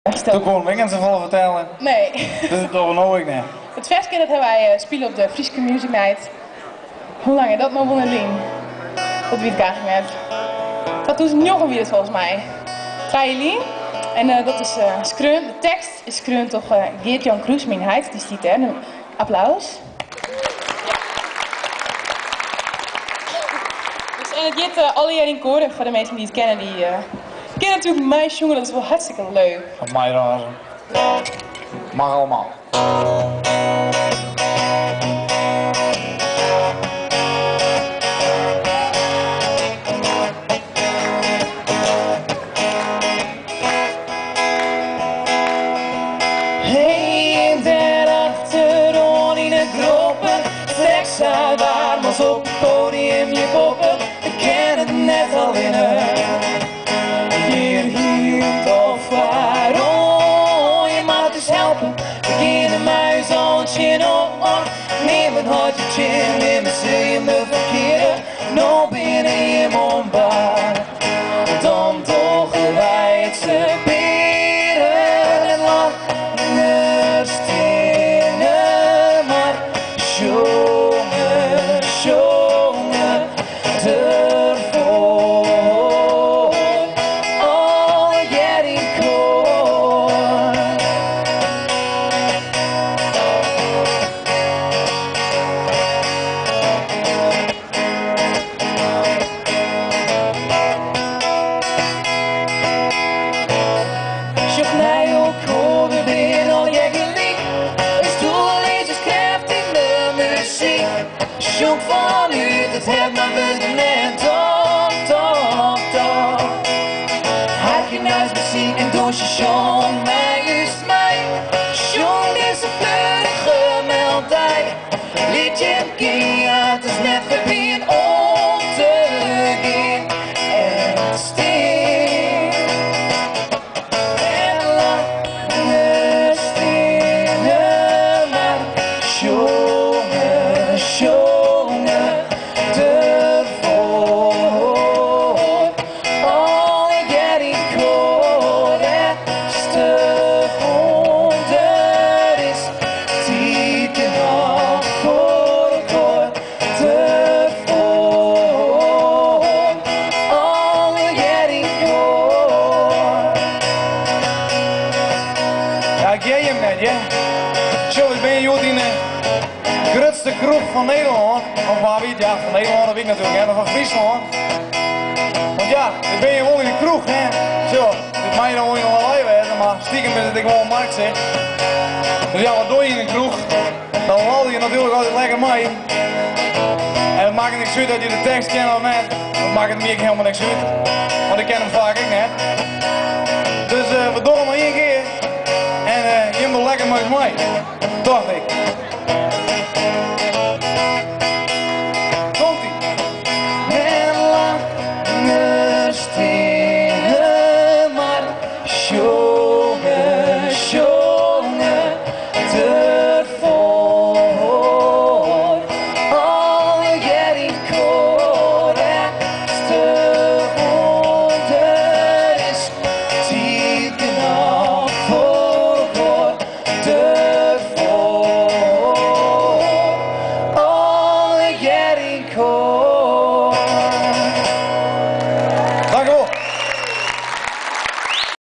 Toen koenen we ek net safolle fertelle. Nee. Dus dat dogge we no ek net. It ferske dat hawwe wy spile op de Fryske Music Night. Hoe lang is dat no wol net lyn? Dat wit ik eigentlik net. 2009 wie it folgens my. 3 jier lyn. En dat is skreaun, de tekst is skreaun troch Geert-Jan Kroes, myn heit, dy stiet dêr. Applaus. Dus, en it hjit Allegear yn koar en foar de minsken dy't it kenne, dy kinne natuerlik meisjonge, dat is wol hartstikke leuk. Of meiraze. Mag allemaal. Hey, dêr achteroan yn 'e groepen, trek sa waarm as op it podium hjirboppe. Ik kin it net allinne, hjir hielendal foaroan. Je moat ús helpe, we geane mei ús allen tsjinoan. Nimmen hâldt je tsjin, nimmen sil jim derfoar keare. No binne jim oan bar, dan dogge wy it sebearen en langer steane, mar sjonge, sjonge derfoar. Allegear yn koar. Sjoch nei elkoar, we binne allegear gelyk. Us doel is ús krêft yn de muzyk. Sjong fanút it hert, mar wurd net dôf, dôf, dôf. Harkje nei ús muzyk en dûnsje, sjong mei ús mei. Sjong dizze fleurige melodij. Lit jim gean, it is net ferbean om te gean en te stean. En langer steane, mar sjonge, sjonge derfoar. Allegear yn koar, rêstich oan, der is tiid genôch foar elkoar derfoar. Allegear yn koar. Ja, ik hear jim net, hear. Sjoch, ik bin hjoed yn de grutste kroech fan Nederlân. Of wa wit, ja, fan Nederlân dat wit ik natuerlik net, mar fan Fryslân. Want ja, ik bin hjir wol yn de kroech, hè. Sjoch, dit mei dan wol yn Lawei wêze, mar stiekem is it ek wol in marktsicht. Dus ja, wat doe je yn in kroech? Dan lal je natuerlik altyd lekker mei. En it makket niks út dat je de tekst kenne of net. Dat makket my ek helemaal niks út. Want ik ken him faak ek net. Dus we dogge noch ien kear. En jim dogge lekker mei ús mei. Tocht ik. Komt-ie. En langer steane, mar sjonge.